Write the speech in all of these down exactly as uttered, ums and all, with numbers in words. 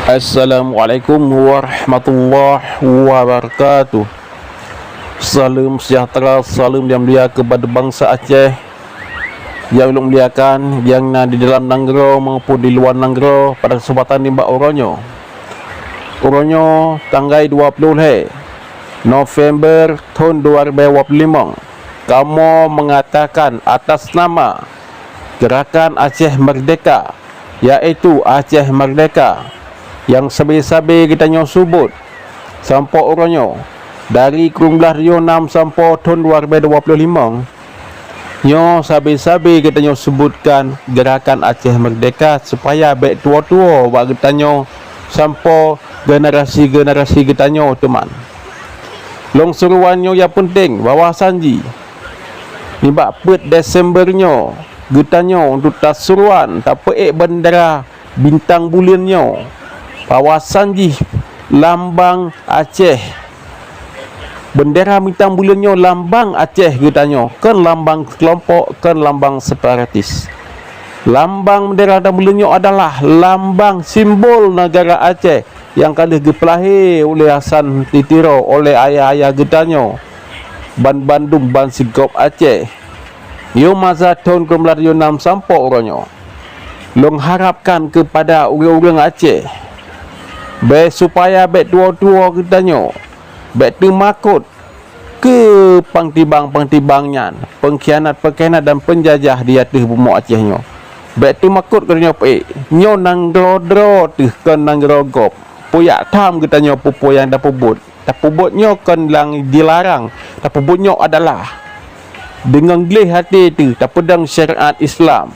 Assalamualaikum warahmatullahi wabarakatuh. Saleuem sejahtera, saleuem nyang mulia kepada bansa Aceh nyang ulôn muliakan, nyang na di dalam nanggroe maupun di luwa nanggroe pada kesempatan nibak uroe nyoe. Uroe nyoe tanggai dua ploh lhée November thon dua ribée dua ploh limong, kamoe meungatakan atas nama Gerakan Aceh Merdeka, yaitu Aceh Merdeka, nyang sabe-sabe geutanyoe subot sampoe uroe nyoe, dari krueng blaih tujoh nam sampoe thon dua ribée dua ploh limong. Nyoe sabe-sabe geutanyoe seubutkan Gerakan Aceh Merdeka supaya bék tuwoe-tuwoe bak geutanyoe sampoe generasi-generasi geutanyoe teuman. Lôn suruan nyoe nyang peunteng bahwasan jih nibak peuet Desember nyoe geutanyoe untuk tasuruan tapeuék beundera bintang buleuen nyoe, bahwasan jih lambang Aceh. Beundera bintang buleuen nyoe lambang Aceh geutanyoe, kon lambang keulompok, kon lambang separatis. Lambang beundera bintang buleuen nyoe adalah lambang simbol negara Aceh nyang ka lheueh geupeulahé ulée Hasan di Tiro oleh ayah-ayah geutanyoe banbandum bansigop Aceh. Yoh masa thon krueng blaih tujoh nam sampoe uroe nyoe. Lôn harapkan keupada ureuëng-ureuëng Aceh, bék supaya bék tuwoe-tuwoe geutanyoe bék teumakot keu pangtibang-pangtibang nyan, peungkhianat-peungkhianat dan peunjajah di ateueh bumoe Aceh nyoe. Bék teumakot geutanyoe peuék, nyoe nanggroe droe teuh kon nanggroe gob. Peuyak tham geutanyoe peue-peue nyang tapeubuet. Tapeubuet nyoe kon nyang dilarang, tapeubuet nyoe adalah deungon gleh até teuh tapeudong syariat Islam,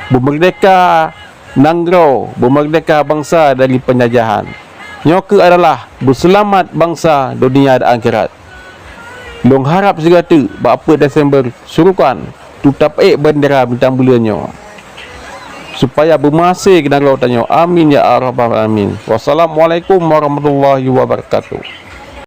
beumeurdeka nanggroe, beumeurdeka bansa dari peunjajahan. Nyoe kheueh adalah beuseulamat bansa dunia dan akhirat. Lôn harab sigoe teuk bak peuet Desember surukan tutap ék beundera bintang buleuen nyoe, supaya beumeuhasé keu nanggroe tanyoe. Amin ya rabbal alamin. Wassalamualaikum warahmatullahi wabarakatuh.